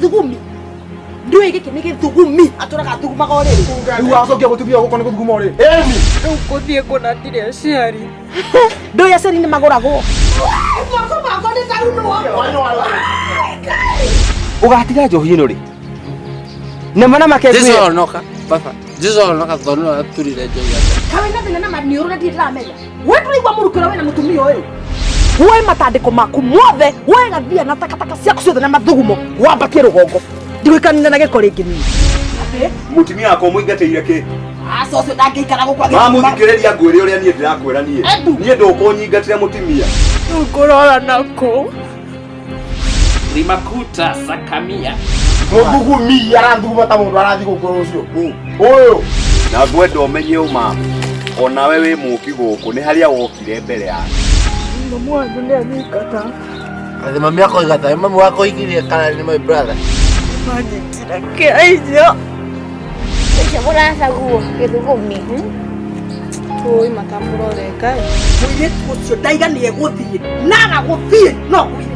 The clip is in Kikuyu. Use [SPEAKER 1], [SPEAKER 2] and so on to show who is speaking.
[SPEAKER 1] Gĩthugumi ndũĩ gĩkĩ nĩ gĩthugumi atũraga athugumaga ũrĩrĩ.
[SPEAKER 2] Rĩu wacokia gũtumia gũkũ nĩ gũthuguma ũrĩrĩ. Ĩni.
[SPEAKER 3] Rĩu ngũthiĩ kũna ndirĩ aciari.
[SPEAKER 1] Ndũĩ aciari nĩ magũragwo. Moko makwa nĩ taunwo.
[SPEAKER 4] Ũgatiga njohi ĩno rĩ nama na make.
[SPEAKER 5] Jesu onoka baba, Jesu onoka tondũ nĩwe aturire njohi yake.
[SPEAKER 1] Kawe na thĩna na maniũrũ na ndirĩ ndĩramenya. We tũraigua mũrukĩ ũrĩa wĩna mũtumia ũyũ. Woe matandĩko maku mothe, woe gathia na takataka ciaku ciothe na mathugumo, wambatie rũgongo. Ndigũikarania na gĩko rĩngĩ niĩ. Atĩ?
[SPEAKER 6] Mũtumia wakwa mũingatĩire kĩ?
[SPEAKER 1] Aca ũcio ndangĩikara gũkũ agĩthuguma.
[SPEAKER 6] Mamũthikĩrĩria ngwĩre ũrĩa niĩ ndĩrakwĩra niĩ.
[SPEAKER 1] Edu.
[SPEAKER 6] Niĩ ndũkũnyingatĩra mũtumia.
[SPEAKER 3] Rĩu ngũrora nakũ?
[SPEAKER 7] Limakuta sakamia.
[SPEAKER 2] Mũthugumi arathuguma ta mũndũ arathiĩ gũkũ rũciũ. Ũyũ.
[SPEAKER 6] Na ngwenda ũmenye ũma onawe wĩ mũki gũkũ nĩ harĩa wokire mbere yake.
[SPEAKER 3] Mamu wanyu nĩ anyingata.
[SPEAKER 5] Atĩ mami akoiga ta mami wakoigirie kana nĩ my brother.
[SPEAKER 3] Manyitire kĩa inya.
[SPEAKER 8] Ũcio mũracaguo gĩthugumi.
[SPEAKER 3] Tũĩ matamũroreka.
[SPEAKER 1] Mũirĩtu ũcio ndaiga nĩ egũthiĩ. Naga gũthiĩ no kũingatwo.